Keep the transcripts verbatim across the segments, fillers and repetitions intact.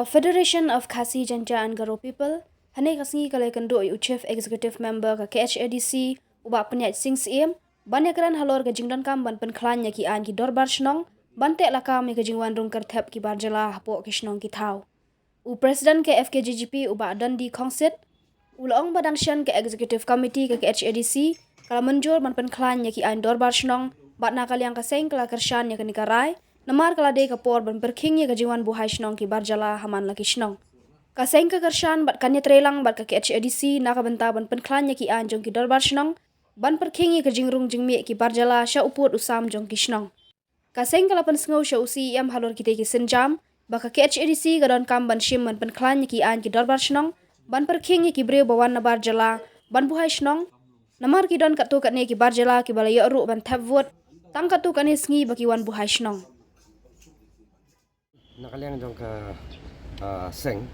Federation of Khasi Jaintia and Garo People hane ka sngi ka la ïakynduh ïa u Chief Executive Member ka K H A D C, u Bah Pynïaid Sing Syiem, ban ïakren halor ka jingdonkam ban pynkhlaiñ ïa ki aiñ ki dorbar shnong ban teh lakam ïa ka jingwan rung kyrthep ki bar jylla hapoh ki shnong ki thaw. U President ka F K J G P, u Bah Dundee Khongsit, u la ong ba dang shen ka Executive Committee ka K H A D C ka la mynjur ban pynkhlaiñ ïa ki aiñ dorbar shnong, bad na ka liang ka seng ka la kyrshan ïa kane ka rai namar ka la dei ka por ban pyrkhing ïa ka jingwan buhai shnong ki bar jylla ha man la ki shnong. Ka seng ka kyrshan bad kan ïatreilang bad ka K H A D C na ka bynta ban pynkhlaiñ ïa ki aiñ jong ki dorbar shnong ban pyrkhing ïa ka jingrung jingmih ki bar jylla sha u pud u sam jong ki shnong. Ka seng ka la pynsngew sha u C E M halor kitei ki sienjam ba ka K H A D C ka donkam ban shim ban pynkhlaiñ ïa ki aiñ ki dorbar shnong ban pyrkhing ïa ki briew ba wan na bar jylla ban buhai shnong, namar ki don katto katne ki bar jylla kiba la ïoh ruh ban thep vote tang katto katne sngi ba ki wan buhai shnong. Na ka liang jong ka, ah, seng,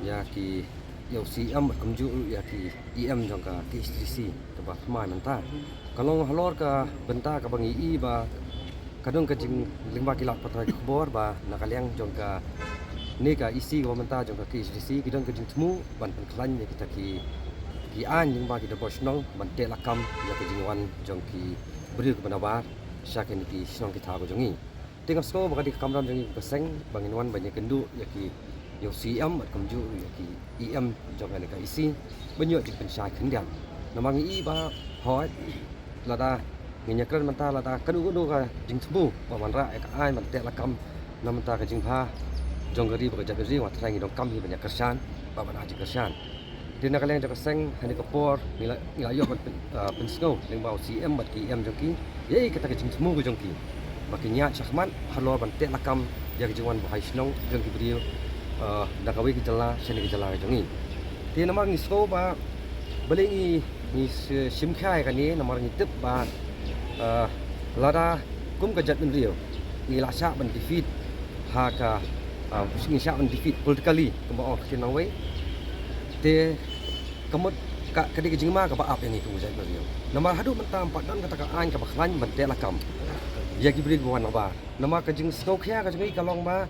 ïa ki, ïa u C E M bad kumjuh ruh ïa ki E M jong ka K H A D C kaba thymmai mynta, ka long halor ka bynta kaba ngi i ba ka don ka jing, lyngba ki lad pathai khubor ba na ka liang jong kane ka E C kaba mynta jong ka K H A D C ki don ka jingthmu ban pynkhlaiñ ïa kita ki, ki aiñ lyngba ki dorbar shnong ban teh lakam ïa ka jingwan jong ki briew kiba nabar sha kine ki shnong ki thaw ka jong ngi. Te nga sngew ba ka dei ka kamram jong ngi ka seng ba ngin wan ban ïakynduh ïa ki, ïa u C E M bad kumjuh ïa ki E M jong kane ka E C ban ïoh jingpynshai khyndiat. Namar ngi i ba hooid, lada ngin ïakren mynta, lada kano kano ka jingthmu ba wanrah ïa ka aiñ ban teh lakam na bynta ka jingbha jong ka ri bad ka jaitbynriew, nga tharai ngi donkam hi ban ïakyrshan bad ban ai jingkyrshan. Te na ka liang jong ka seng, ha kane ka por ngi la, ngi la ïoh ban pyn, ah, pynsngew lyngba u C E M bad ki E M jong ki ïa kata ka jingthmu ka jong ki ba kin ïaid shakhmat halor ban teh lakam ïa ka jingwan buhai shnong jong ki briew, ah, na kawei ka jylla sha kane ka jylla ka jong ngi. Te namar ngi sngew ba balei ngi, ngi sh-, shim khia ïa kane, namar ngi tip ba, ah, lada kum ka jaitbynriew ngi la shah ban defeat ha ka, ah, ngi shah ban defeat politically, kumba ong ka ktien nongwei. Te ka mut ka, ka dei ka jingma kaba ap ïa ngi kum ka jaitbynriew. Namar haduh mynta ym pat don kata ka aiñ kaba khlaiñ ban teh lakam ïa ki briew kiba wan nabar. Namar ka jingsngewkhia ka jong ngi ka long ba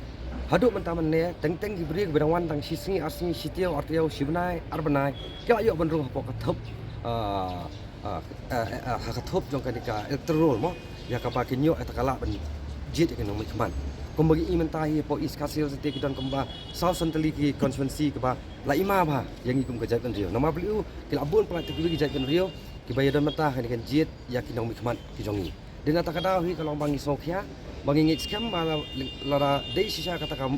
haduh mynta mynne teng teng ki briew kiba dang wan tang shi sngi ar sngi, shi taïew ar taïew, shi bnai ar bnai, ki la ïoh ban rung hapoh ka thup, ah, ah, ah, ah, ha ka thup jong kane ka electoral roll mo, ïa kaba kin ïoh ïa kata ka lad ban jied ïa ki nongmihkhmat. Kumba ngi i mynta hi hapoh East Khasi Hills te ki don kumba saw san tylli ki constituency kiba la i ma bha ïa ngi kum ka jaitbynriew. Namar balei? Ki la bun palat kiwei ki jaitbynriew kiba ïadon bynta ha kane ka jied ïa ki nongmihkhmat ki jong ngi. Dei na kata ka daw hi ka long ba ngi sngewkhia, ba ngi ngeit skhem ba la, lada dei shisha kata ka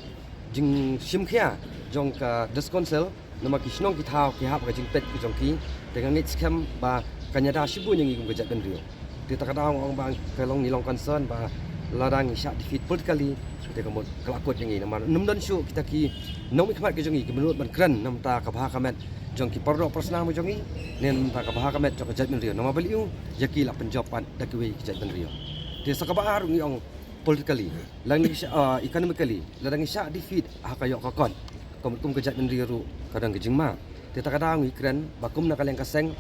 jingshim khia jong ka District Council, namar ki shnong ki thaw ki hap ka jingpeit ki jong ki, te nga ngeit skhem ba kan ïada shibun ïa ngi kum ka jaitbynriew. Te kata ka daw nga ong ba ka long, ngi long concern ba lada ngi shah defeat politically, te ka mut ka la kut ïa ngi, namar ym don shuh kita ki nongmihkhmat ki jong ngi kiba nud ban kren na bynta ka bha ka met jong ki paralok parasnam ki jong ngi, ne na bynta ka bha ka met jong ka jaitbynriew. Namar balei? Ïa ki la pynjop pat da kiwei ki jaitbynriew. Te sa kaba ar ngi ong politically, lada ngi shah, ah, economically, lada ngi shah defeat ha ka ïoh ka kot, kum, kum ka jaitbynriew ruh ka don ka jingma. Te kata ka daw ngi kren ba kum na ka liang ka seng,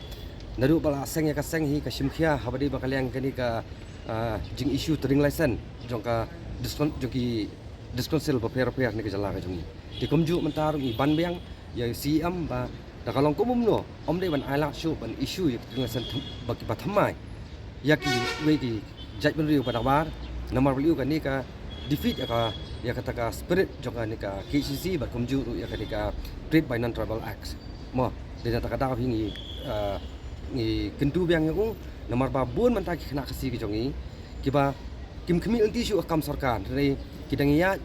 naduh ba la seng ïa ka seng hi ka shim khia haba dei ba ka liang kane ka, ah, jing issue trading license jong ka District, jong ki District Council bapher bapher ne ka jylla ka jong ngi. Te kumjuh mynta ruh ngi ban biang ïa u C E M ba da ka long kumno, ym dei ban ailad shuh ban issue ïa ka trading license ba kiba thymmai ïa kiwei ki jaitbynriew ba nabar. Namar balei? Kane ka defeat ïa ka, ïa kata ka spirit jong kane ka K H A D C bad kumjuh ruh ïa kane ka Trade by Non-Tribal Act. Mo, dei na kata ka daw hi ngi, ah, ngi kyntu biang ïa u, namar ba bun mynta ki khynnah Khasi ki jong ngi kiba kim khmih lynti shuh ka kam sorkar, hynrei ki dang ïaid,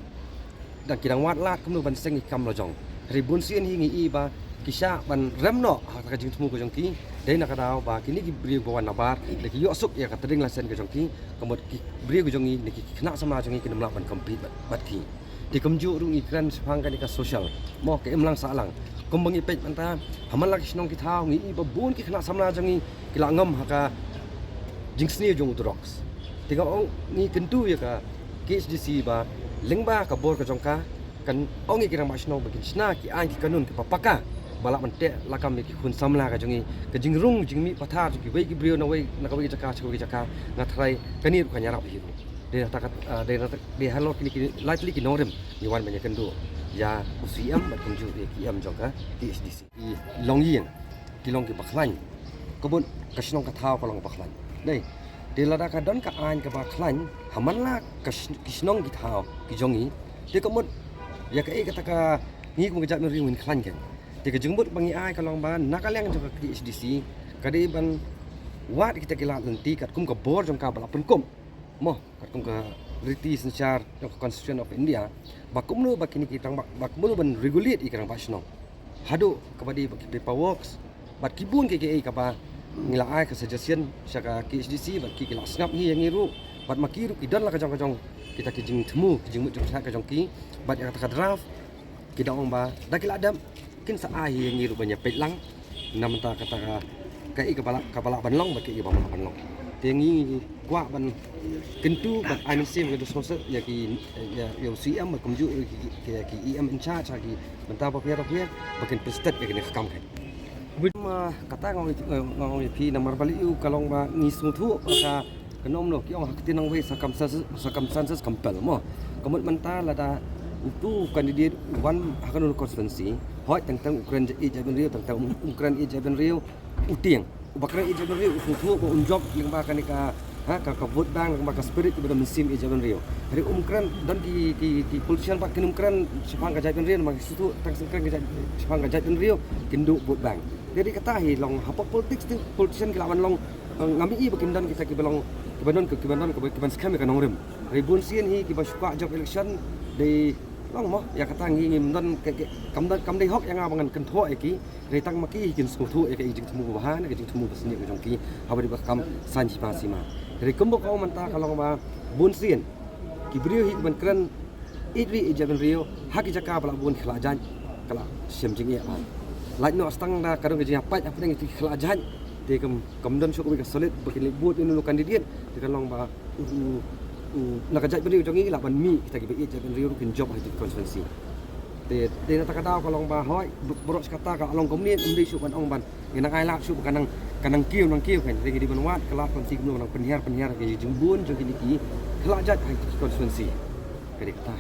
dang, ki dang wad lad kumno ban seng ïa ki kam la jong. Hynrei bun sien hi ngi i ba ki shah ban rem noh ha ka jingthmu ka jong ki. Dei na ka daw ba kine ki briew ba wan nabar, lada ki ïoh suk ïa ka trading license ka jong ki, ka mut ki briew ka jong ngi ne ki khynnah samla jong ngi kin ym lah ban compete bad, bad ki. Te kumjuh ruh ngi kren shaphang kane ka social, mo, ka imlang sahlang. Kumba ngi peit mynta ha man la ki shnong ki thaw ngi i ba bun ki khynnah samla jong ngi ki la ngam ha ka jingsniew jong u drugs. Te nga ong, ngi kyntu ïa ka K H A D C ba lyngba ka bor ka jong ka, kan ong ïa ki rangbah shnong ba kin shna ki aiñ ki kanun kiba paka ba lah ban teh lakam ïa ki khun samla ka jong ngi. Ka jingrung jingmih pathar jong kiwei ki briew na wei, na kawei ka jaka sha kawei ka jaka, nga tharai kane ruh kan ïarap hi ruh. Dei na kata ka, ah, dei na kata, dei halor kine ki lai tylli ki nongrim ngi wan ban ïakynduh. ïa u C M bad kumjuh ïa ki E M jong ka K H A D C. Ki longïing ki long kiba khlaiñ. Ka mut ka shnong ka thaw ka long kaba khlaiñ. Dei. Te lada ka don ka aiñ kaba khlaiñ ha man la ka sh- ki shnong ki thaw ki jong ngi. Te ka mut ïa kaei kata ka ngi kum ka jaitbynriew ngin khlaiñ kein. Te ka jingmut ba ngi ai ka long ba na ka liang jong ka K H A D C ka dei ban wad kita ki lad lynti katkum ka bor jong ka ba la pynkup. Mo, katkum ka riti synshar jong ka Constitution of India, ba kumno ba kine ki tang ba, ba kumno ban regulate ïa ki rangbah shnong. Haduh kaba dei ba ki paperworks bad ki bun kiei kiei kaba ngi la ai ka suggestion sha ka K H A D C bad ki, ki la sngap hi ïa ngi ruh bad ma ki ruh ki don la ka jong ka jong kita ki jingthmu, ki jingmut jingpyrkhat ka jong ki bad ïa kata ka draft ki da ong ba da ki la dep kin sa ai hi ïa ngi ruh ban ïa peit lang. Na mynta kata ka, kaei kaba lah, kaba lah ban long bad kaei kaba ym lah ban long. Te ngi kwah ban kyntu bad ai mynsiem ka jingsohsat ïa ki, ïa, ïa u C M bad kumjuh ïa ki, ki, ki E M in charge ha ki bynta bapher bapher ba kin pynstet ïa kane ka kam kein. Bad ma kata nga ong, nga ong ïa phi namar balei u ka long ba ngi sngewthuh ba ka Ka nym noh, ki ong ha ka ktien nongwei circumstances, circumstances compel mo. Ka mut mynta lada utu u candidate u wan ha kano kano ka constituency, hooid teng teng u kren ïeit jaitbynriew, teng teng um, um kren ïeit jaitbynriew, u tieng. Uba kren ïeit jaitbynriew u sngewthuh ba un jop lyngba kane ka, ha, ka, ka vote bank, lyngba ka spirit kaba don mynsiem ïeit jaitbynriew. Hynrei um kren, don ki, ki, ki politician pat kin um kren shaphang ka jaitbynriew, namar ki sngewthuh tang shu kren ka jait, shaphang ka jaitbynriew kin duh vote bank. Te dei kata hi long hapoh politics te politician ki lah ban long, eh, ngam ïohi ba kin don kita kiba long, kiba don, kiba don, kiba, kiban skhem ïa ka nongrim. Hynrei bun sien hi kiba shu kwah jop election dei long mo, ïa kata ngi ngim don, ke, ke, kam don, kam dei hok ïa nga ba ngan kynthoh ïa ki. Hynrei tang ma ki hi kin sngewthuh ïa ka jingthmu ba bha ne ka jingthmu ba sniew ka jong ki haba dei ba kam saiñ sima sima. Hynrei kumba ka ong mynta ka long ba bun sien ki briew hi kiban kren ïeit ri ïeit jaitbynriew ha ki jaka ba lah bun ki khlad jait, ka lah shem jingeh bha. Lait noh tang da ka don ka jingïapait hapdeng ki khlad jait. Te kam, kam don shuh kawei ka solid ba kin leit bud ïa uno uno u candidate. Te ka long ba u, u, u na ka jaitbynriew jong ngi lah ban mih kita kiba ïeit jaitbynriew ruh kin jop ha kito ki constituency. Te, te na kata ka daw ka long ba hooid, baroh shi katta ka long kumne, ym dei shuh ban ong ban Ngi nang ai lad shuh ba ka nang, ka nang kiew nang kiew kan. Ngi dei ban wad ka lad constituency kumno, nang pynhiar pynhiar ka jingbun jong kine ki khlad jait ha ki constituency. Ka dei kata.